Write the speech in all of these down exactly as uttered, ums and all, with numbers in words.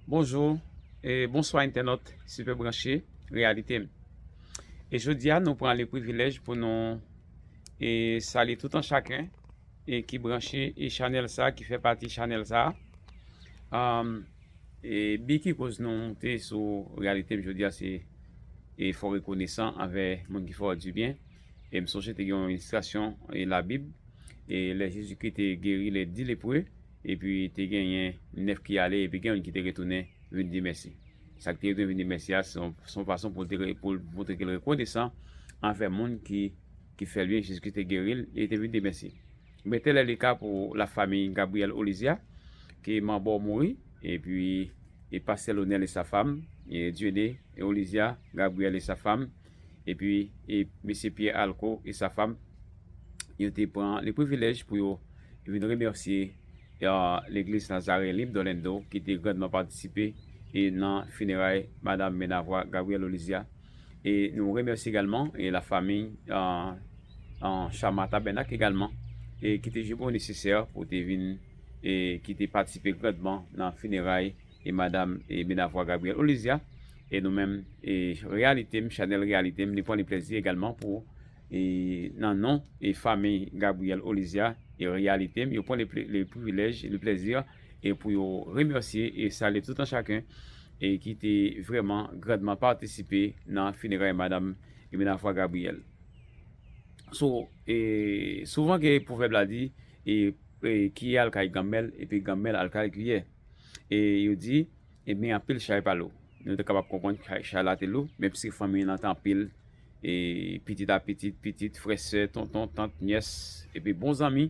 Bonjou e bonswa entènòt Sipè Branche Reyalite m. E jodi a, nou pran le privilèj pou nou e salye tout an chaken e ki branche e chanèl sa, ki fè pati chanèl sa. Am, e bi ki koz nou moute sou Reyalite m jodi a, se e fò rekonesan anvè moun ki fè w dibyen. E m sonje te gen yon ilistrasyon e Labib, e lè Jezikri te geri les dix lépreux, epi te genyen nèf ki ale, epi gen youn ki te retounen vin di mèsi. Sa ki te retounen vin di mèsi a, se yon, se yon fason pou l te re-, pou l montre ke l rekonesan anvè moun ki, ki fè l byen, Jezikri te geri l, e li te vin di mèsi. Mete lè li ka pou la famille Gabriel Olizia, ke manbo mouri, epi e pastè Lonel et sa femme, e Dieudonné et Olizia, Gabriel et sa femme, epi e mesye Pierre Alco et sa femme, yo te pran le privilèj pou yo vin remèsye e, legliz Nazaryen Lib d'Orlando ki te grandman patisipe e nan fineray Madam Benavwa Gabriel Olizia. E nou remèsye egalman e la famille e, e, Chama Tabernacle egalman, e ki te jwenn nesesè pou te vin e ki te patisipe grandman nan fineray e Madam e Benavwa Gabriel Olizia. E nou menm e Reyalite m, chanèl Reyalite m, li pran li plèzi egalman pou e nan non e fanmi Gabriel Olizia e Reyalite m, yo pran le, le privilèj, le plèzi e pou yo remèsye e salye tout an chaken e ki te vrèman grandman patisipe nan fineray Madam e Benavwa Gabriel. So, e souvan ke pwovèb la di e, e kiyè al kay ganmèl epi ganmèl al kay kiyè. E yo di e men anpil chay pa lou. Nou te kapab konprann chay, chay la te lou, menm si fanmi an te anpil, e pitit a pitit, pitit, frè, sè, tonton, tant, nyès, epi bon zanmi,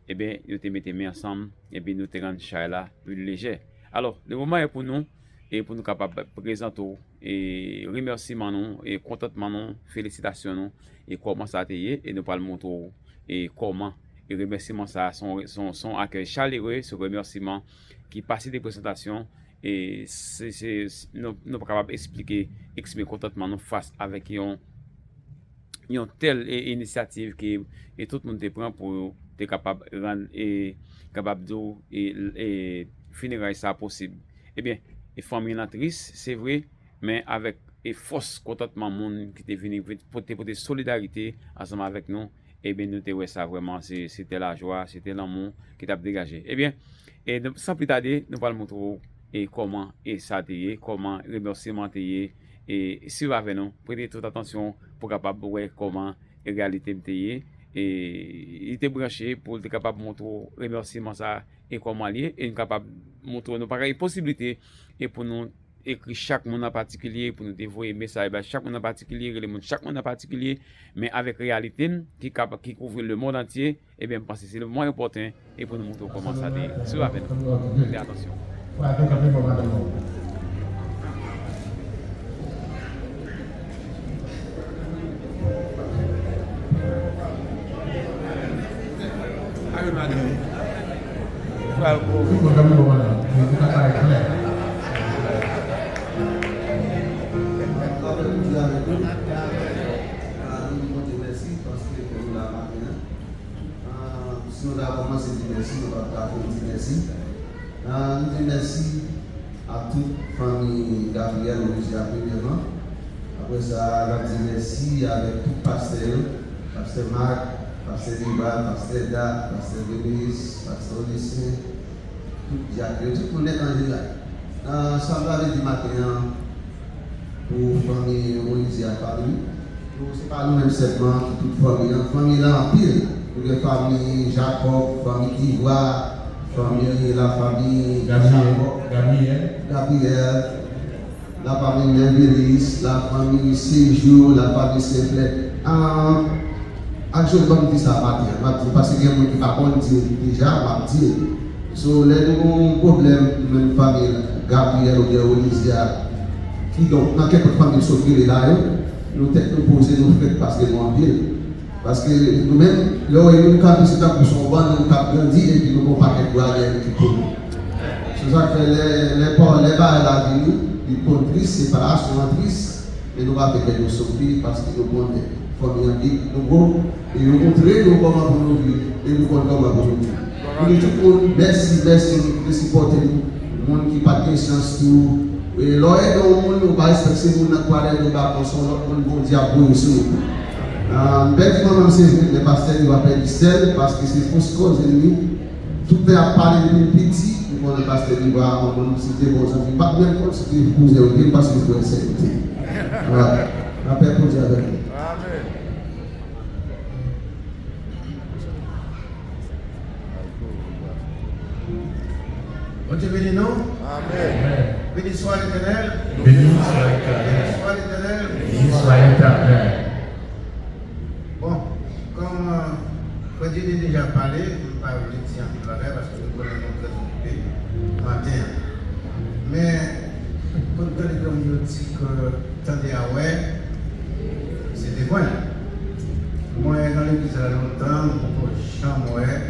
ebyen, yo te mete men ansanm, epi nou te rann chay la pli lejè. Alò, le moman e pou nou, e pou nou kapab prezante w, e remèsiman nou, e kontantman nou, felisitasyon nou, e kòman sa te ye, e nou pral montre w, e kòman, e remèsiman sa, se yon, se yon, se yon akèy chalere, se yon remèsiman ki pa site prezantasyon, e se, se, nou, nou pa kapab eksplike, eksprime kontantman nou fas avèk yon, yon tèl e, inisyativ ke e tout moun te pran pou te kapab rann e kapab di w e, e fineray sa posib. Ebyen, e fanmi lan tris, se vre, men avèk e fòs kontantman moun ki te vini, te pote solidarite ansanm avèk nou, ebyen, nou te wè sa vrèman, se, se te lajwa, se te lanmou ki t ap degaje. Ebyen, e nou, san pli tade, nou pral montre w e kòman e sa te ye, kòman remèsiman te ye, e swiv avè nou, prete tout atansyon pou kapab wè kòman e Reyalite m te ye, e li te branche pou l te kapab montre w remèsiman sa e kòman l ye, e nou kapab montre w nou pa gen posiblite e pou nou ekri chak moun an patikilye, pou nou te voye mesaj bay chak moun an patikilye, rele moun chak moun an patikilye, men avèk Reyalite m ki kap-, ki kouvri lemonn antye, ebyen, m panse se le moman enpòtan e pou nou montre w kòman sa te ye. Swiv avè nou. Prete atansyon. Si nou ta kòmanse di mèsi, nou p ap ka fin di mèsi. Ah, nou di mèsi a tout fanmi Gabriel Olizia premyèman. Apre sa, n ap di mèsi avèk tout pastè yo, pastè Marc, pastè Vival, pastè Da, pastè Venus, pastè Olisyen, tout dyak yo, tout moun nèt an jeneral. Ah, sa m ta vle di maten an, pou fanmi Olizia family. Nou, se pa nou menm sèlman ki tout fanmi an. Fanmi lan anpil. Nou gen fanmi Jakòb, fanmi Divwa, fanmi, la fanmi Gabriel, Jakòb, Gabriel, Gabriel, la fanmi Mervelis, la fanmi Sejou, la fanmi Senflè. Ah, ak jodi, ban m di sa maten an, m ap di, paske gen moun ki pa konn di l deja, m ap di l. So, lè nou gen yon pwoblèm, nou menm fanmi Gabriel oubyen Olizia, kidonk, nan kenpòt fanmi l sot rele la yo, nou tèt nou poze, nou frèt paske nou anpil. Paske nou menm, lè w wè yon kanpe, se tankou se yon bann k ap grandi, epi nou gen yon pakèt bwa dèyè nou ki pou nou. Se sa k fè lè, lè pa, lè bagay la vini, li konn tris, separasyon an tris, men nou pa fè kè nou sote, paske nou konnen fanmi an big, nou gwo, e yo montre nou kòman pou nou viv, e nou konn kòman pou nou viv. Nou di tout moun, mèsi, mèsi de sipòte nou. Moun ki pa t gen chans tou. E lè w ede yon moun, ou pa espere se moun nan k pral ede w ba konsèy, yon lòt moun Bondye ap voye sou ou. Ah, m pèdi manman m, se vre, men pastè Diva pèdi sè l, paske se fòs koze l li. Tout lè ap pale depi l piti, m konnen pastè Diva, yon moun, se te bon zanmi. M pa t menm konn si te kouzen ou te, paske frè sè ou te. Lapè Bondye avèk nou. Bondye beni nou. Amèn. Beni swa Letènèl. Beni swa Letènèl. Beni swa Letènèl. Beni swa Letènèl. Bon, kòm, euh, Frè Dieudonné deja pale, m pa vle di anpil bagay paske nou konnen nou trè okipe maten an. Men, konn tande granmoun yo di ke tande a wè, se devan l. Mwen nan legliz la lontan, m poko janm wè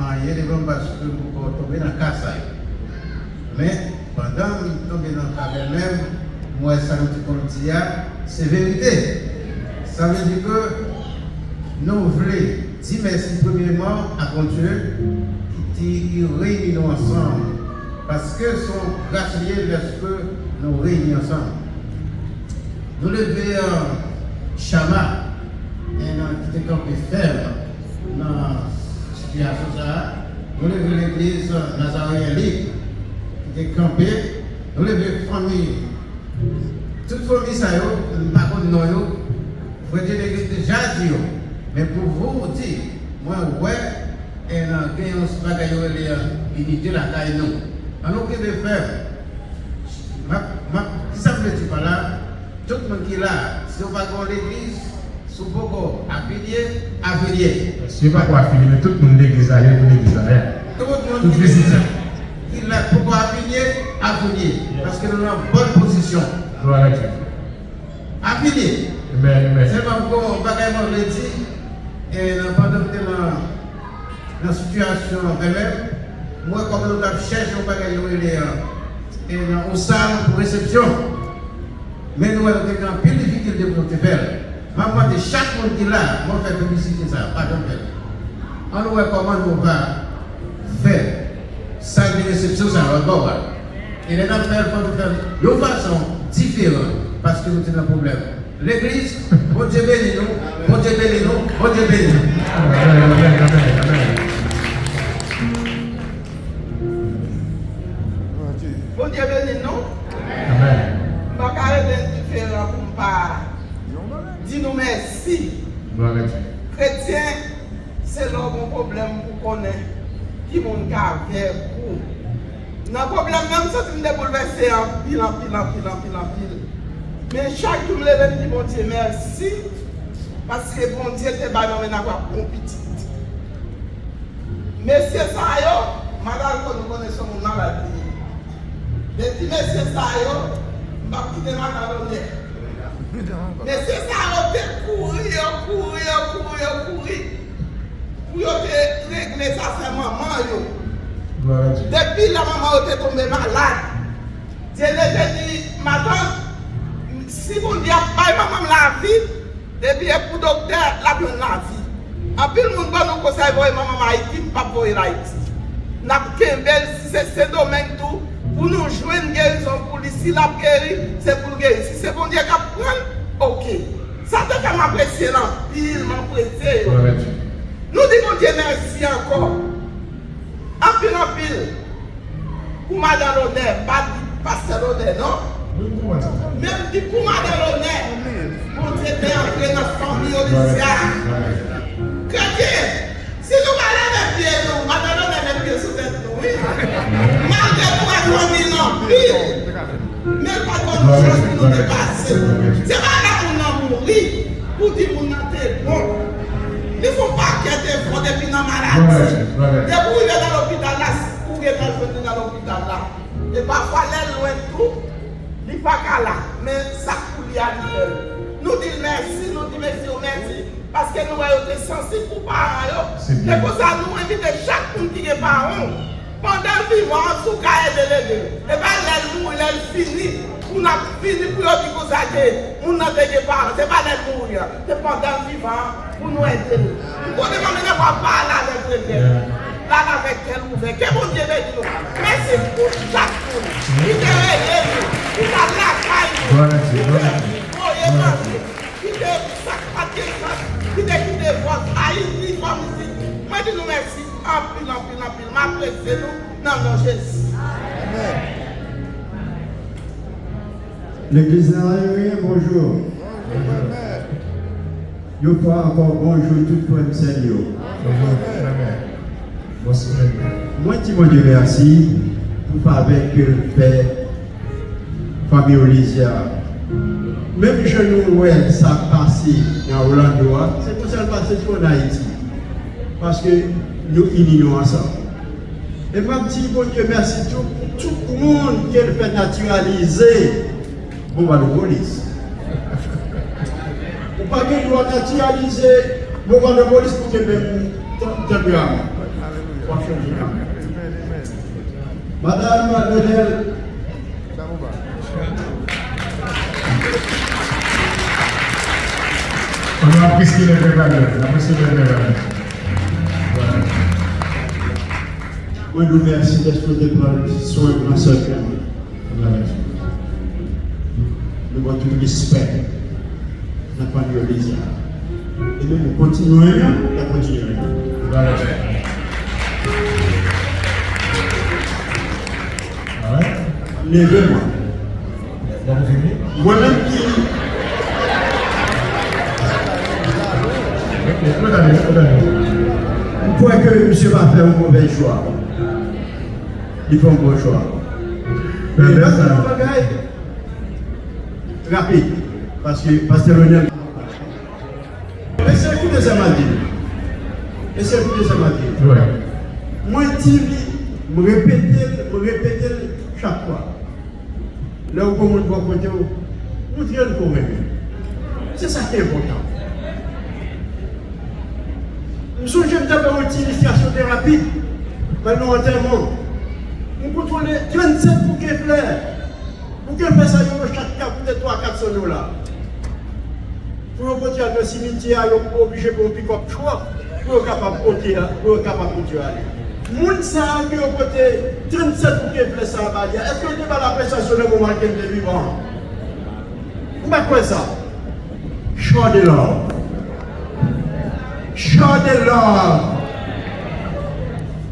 anyen devan m paske m poko tonbe nan ka sa yo. Men, pandan m tonbe nan ka bèlmè m, m wè sa nou te konn di a, se verite. Sa vle di ke nou vle di mèsi premyèman a Bondye ki, ki reyini nou ansanm. Paske se yon gras li ye lèske nou reyini ansanm. Nou leve, euh, Chama, en, euh, ki te kanpe fèm nan sitiyasyon sa a. Nou leve legliz, euh, Nazaryen Lib ki te kanpe. Nou leve fanmi, tout fanmi sa yo, m pa konn non yo, Frè Dieudonné deja di yo. Men pou vous dire, mwen wè, e nan gen yon bagay yo rele, euh, inite lakay nou. An nou kenbe fèm. M ap, m ap, kisa m vle di pa la? Tout moun ki la, si w pa gen yon legliz, si w poko afilye, afilye. Si yo pa ko afilye, men tout moun legliz la, yo pou legliz la, ya. Tout moun ki la, ki la poko afilye, afilye. Paske nou nan bòn pozisyon. Glwa a Dye. Afilye. Amen, amen. Sèlman m gon bagay mwen vle di, e nan, pandan m te nan, nan sitiyasyon an, bèlmè m, m wè kòm nou t ap chèche yon bagay yo rele, e nan, yon sal pou resepsyon. Men nou wè nou te gen anpil difikilte pou nou te fè l. M ap mande chak moun ki la, mwen fè piblisite sa, pa janm fè l. An nou wè kòman nou va fè sal de resepsyon sa lòt bò a. E lè n ap fè l, fò nou fè l yon fason diferan, paske nou te nan pwoblèm. Legliz, Bondye beni nou, Bondye beni nou, Bondye beni nou. Amèn, amèn, amèn, amèn. Bondye beni nou. Amèn. M pa ka rete diferan pou m pa di nou mèsi. Glwa a Dye. Kretyen, se lè w gon pwoblèm pou konnen ki moun k avèk ou. Nan pwoblèm nan, m santi m te boulvèse anpil, anpil, anpil, anpil, anpil. Men chak jou m leve, m di Bondye mèsi, paske Bondye te bay manmay la yon pitit. Mesye sa yo, Madalko, nou konnen se yon moun malad li ye. Depi mesye sa yo, m p ap kite Madalonè. Mesye sa yo te kouri, yo kouri, yo kouri, yo kouri pou yo te regle zafè manman yo. Glwa a Dye. Depi lè manman yo te tonbe malad, Dieudonné te di, matant, si Bondye ap bay manman m lavi, depi e pou doktè, l ap jwenn lavi. Anpil moun ban nou konsèy voye manman m Ayiti, m p ap voye l Ayiti. N ap kenbe l, si se Sendomeng tou, pou nou jwenn gerizon pou li. Si l ap geri, se pou l geri. Si se Bondye k ap pran l, oke. Sa te fè m apresye l anpil, m apresye yo. Glwa a Dye. Nou di Bondye mèsi ankò. Anpil, anpil. Pou madan Lonè, m pa di pastè Lonè, non. Men m di pou madan Lonè, Bondye te antre nan fanmi Olivia. Kretyen, si nou pa leve pye nou, madan Lonè met pye sou tèt nou, wi. Malgre nou wè fanmi l anpil, men l pa t ban nou chans pou nou depase. Se pa lè moun nan mouri pou di moun nan te bon. Li fè yon pakèt efò depi nan maladi. Depi w rive nan lopital la, ou gentan jwenn li nan lopital la. E pafwa lè l lwen tou, li pa ka la. Men sa k pou li a, li fè l. Nou di l mèsi, nou di mesye yo mèsi, paske nou wè yo te sansib pou paran yo. Se byen. Se konsa nou envite chak moun ki gen paran w, pandan l vivan an, si w ka ede l, ede l. E pa lè l mouri, lè l fini, pou n ap vini pou yo di konsa ke moun nan te gen paran. Se pa lè l mouri an, se pandan l vivan an pou nou ede l. M konnen manmi nan pral pale avèk Dieudonné. Bal avèk kè l ouvè. Ke Bondye beni nou. Mèsi pou chak moun ki te rele nou, ki t al lakay nou, ki te voye manje, ki te sa k pa t gen chans, ki te kite vòt Ayiti kòm isit. Mwen di nou mèsi anpil, anpil, anpil. M apresye nou nan non Jezi. Legliz la, bonjou. Yon fwa ankò, bonjou tout frè m sè m yo. Mwen di Bondye mèsi pou favè ke l fè fanmi Olivier a. Menm jan nou wè sa pase nan Orlando a, se konsa l pase tou ann Ayiti. Paske nou ini nou ansanm. E m ap di Bondye mèsi tou pou tout moun ke l fè natiralize Bovalopolis. Ou pa gen dwa natiralize Bovalopolis pou te menm tan- tanperaman. W ap chanje kanmenm. Madanm Manuel, Mwen apresye lè travay la, apresye lè travay la. Mwen di w mèsi dèske w te pran swen gran sè m nan. Nou ban tout respè nan fanmi Olivier a. E menm nou kontinye renmen, n ap kontinye renmen. Leve mwen. Mwen menm ki M kwè ke misye pa fè yon movèz chwa. Li fè yon bon chwa. Men sa yon bagay rapid, paske pastè Lionel. Mesye, koute sa m ap di nou. Mesye, koute sa m ap di nou. Mwen di li, m repete l, m repete l chak fwa. Lè w gon moun bò kote w, montre l ke w renmen l. Se sa ki enpòtan. M sonje m t ap bay yon ti ilistrasyon trè rapid. Pral nan antèman. M kontwole trannsèt bouke flè. Bouke flè sa yo, yo chak ka koute twa, kat san dola. Pou yo pote al nan simityè a, yo oblije pran yon pikòp twòp pou yo kapab pote, pou yo kapab pote yo ale. Moun sa a ke yo pote trannsèt bouke flè sa a ba li a, èske yo te ba l apresyasyon nan moman ke l te vivan? M pa kwè sa. Show the love. Show the love.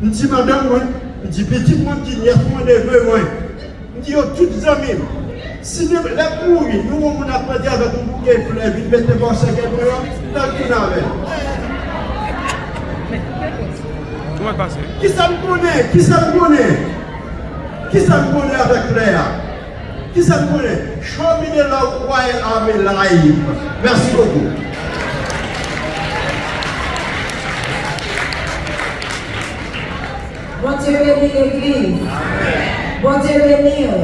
M di madanm mwen, m di pitit mwen, m di nyès mwen, neve mwen. M di yo tout zanmi m. Si nou, lè m mouri, nou wè yon moun ap mande avèk yon bouke flè vin mete bò sèkèy mwen an, n al tounen avè l. Kisa m konnen? Kisa m konnen? Kisa m konnen avèk flè a? Kisa m konnen? Show me the love while I'm alive. Merci beaucoup. Bondye beni legliz. Bondye beni w.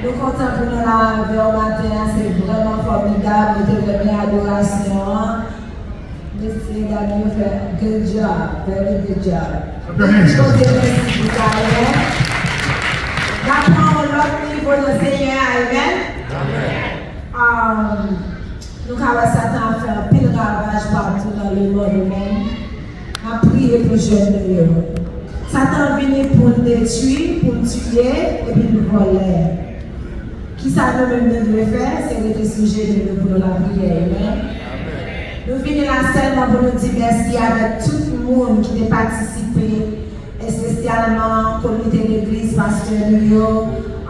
Nou kontan pou nou la avè w maten an. Se vrèman fòmidab. Nou te renmen adorasyon an. Mesye dam yo fè good job. Very good job. Bondye mèsi pou talè. N ap pran yon lòt nivo nan Senyè a. Amen. Um, nou ka wè Satan ap fè anpil ravaj patou nan lemonn ou menm. N ap priye pou jèn nou yo. Satan vini pou l detwi, pou l tiye, epi l vòlè. Kisa nou menm nou dwe fè? Se rete sou jenou nou pou nou lapriyè. Amen. Nou vini la sèlman pou nou di mèsi avèk tout moun ki te patisipe, espesyalman komite legliz, pastè nou yo,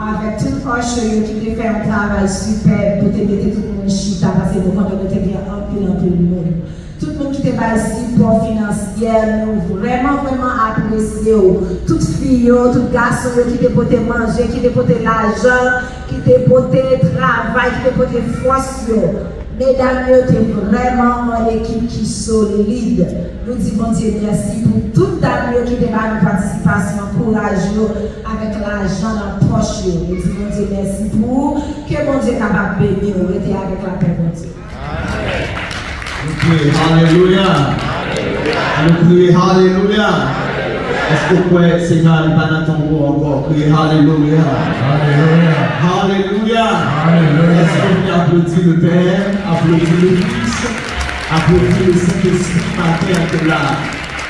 avèk tout usher yo ki te fè yon travay sipèb pou te mete tout moun chita, paske nou konnen nou te gen anpil, anpil moun. Tout moun ki te bay sipò finansyèl, nou vrèman, vrèman apresye w. Tout fi yo, tout gason yo ki te pote manje, ki te pote lajan, ki te pote travay, ki te pote fòs yo. Medam yo te vrèman yon ekip ki solid. Nou di Bondye mèsi pou tout dam yo ki te ba nou patisipasyon, kouraj yo, avèk lajan nan pòch yo. Nou di Bondye mèsi pou ou. Ke Bondye kapab beni w. Rete avèk lapè Bondye. Nou kriye alelouya. Nou kriye alelouya. Èske w kwè Senyè a li pa nan tonbo ankò? Kriye alelouya. Alelouya. Alelouya. Èske w vle aplodi le Pè, aplodi le Fis, aplodi le Sentespri maten an ke la?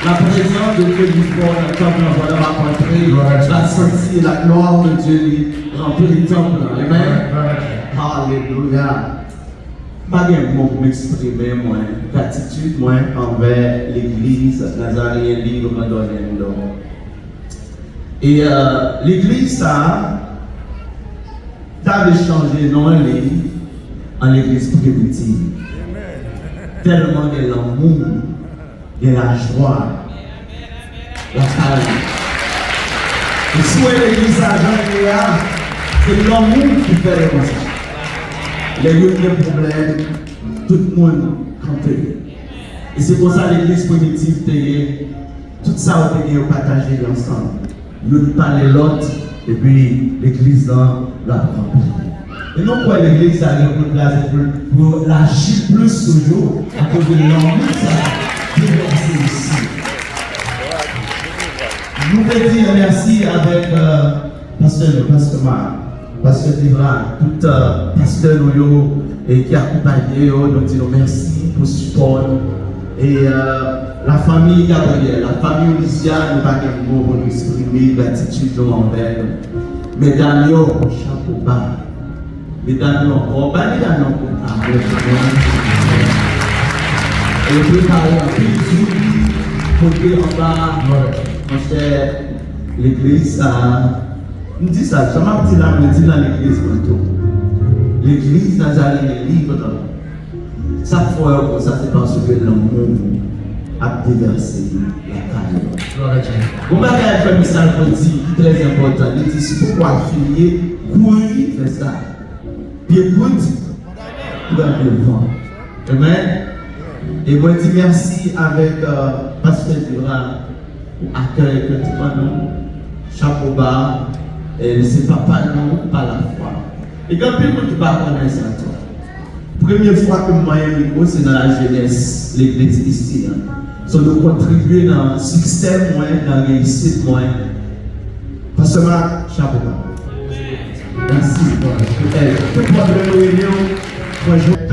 La présence de Dieu est fort dans le temple, pendant ma rentrée, la santé et la gloire de Dieu li ranpli temple. Amen. Alléluia. Pa gen mo pou m eksprime mwen gratitid mwen anvè legliz Nazaryen Libre Mandoniendo. E euh, legliz sa a, ta vle chanje non li an legliz primitiv. Tèlman gen lanmou, gen lajwa lakay li. E si w wè legliz sa jan l ye a, se lanmou ki fè l konsa. Lè youn gen pwoblèm, tout moun kanpe. E se konsa legliz primitiv te ye. Tout sa yo te gen, yo pataje li ansanm. Youn pale lòt, epi legliz lan l ap ranpli. E nou kwè legliz sa gen pou l plase pou, pou l aji plis toujou, akoz de lanmou sa ki vèse isi. Nou te di mèsi avèk euh, pastè nou, pastè Marc. Pastè Divra, tout euh, pastè nou yo e ki akonpaye yo, nou di nou mèsi pou sipò nou. E euh, la famille Gabriel, la famille Olivia, nou pa gen mo pou nou eksprime gratitid nou anvè nou. Medam yo, chapo ba. Medam yo ankò, bay medam yo ankò. Amen. E prepare anpil djoup pote anba. Monchè, legliz sa a, m di sa, jan m ap di la, mwen di nan legliz mwen tou. Legliz Nazaryen Libre lan, sa k fè yo konsa, se paske lanmou ap devèse lakay yo. Glwa a Dye. Yon bagay frè Michel Faudy ki trè enpòtan, li di, si pou kwa fini, kouri fè sa. Pye kout, pran devan. Amen. E mwen di mèsi avèk euh, pastè Dura pou akèy ke l te ban nou. Chapo ba, e se papa nou pa lafwa. E gen anpil moun ki pa konnen sa tou. Premye fwa ke m manyen mikwo, se nan lajenès legliz isi a. So, nou kontribye nan siksè mwen, nan reyisit mwen. Pastè Marc, chapo ba. Mèsi. Bon, eh, tout pwoblèm nou rele w, mwen jwenn.